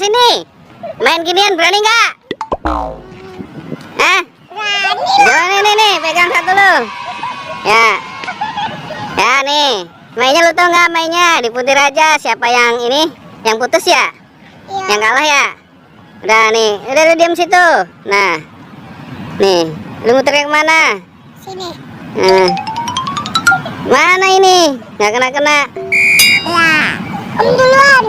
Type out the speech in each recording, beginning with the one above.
sini. Main ginian berani nggak? Hah? Berani. Nih, pegang satu lu. Ya. Ya nih. Mainnya lu tau nggak mainnya? Diputir aja. Siapa yang ini? Yang putus ya? Iya. Yang kalah ya? Udah nih. Udah lu diam situ. Nah. Nih. Lu muter yang mana? Sini. Mana ini? Nggak kena-kena. Lah. Om duluan.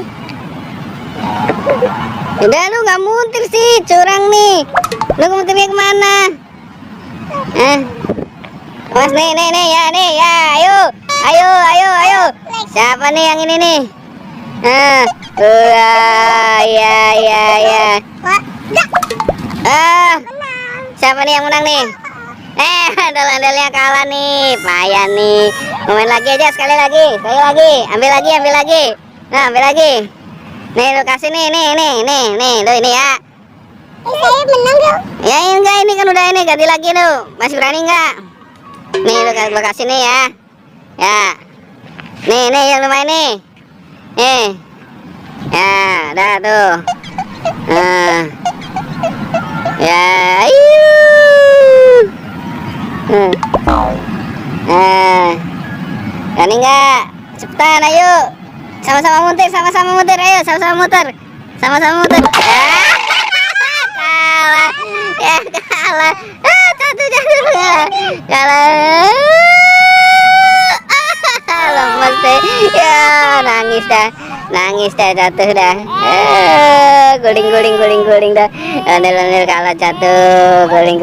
Udah lu nggak muter sih, curang nih. Lu muternya kemana? Mas nih ya ayo. Siapa nih yang ini nih? Ya. Wah, dah. Menang. Siapa nih yang menang nih? Andal-andalnya kalah nih, payah nih. Main lagi aja sekali lagi. Ambil lagi. Nah, ambil lagi. Nih lu kasih nih, lu ini ya. Saya menang dong. Ya enggak, ini kan udah ini ganti lagi lu. Masih berani enggak? Nih lu kasih nih ya. Ya. Nih yang lu main nih. Nih. Ya, udah tuh. Ya, berani enggak? Cepetan ayo. Sama-sama muter, ayo sama-sama muter. Kalah. Ya kalah. Jatuh. Kalah. Lemes deh. Ya nangis dah jatuh dah. Guling dah. Ondel kalah jatuh, guling.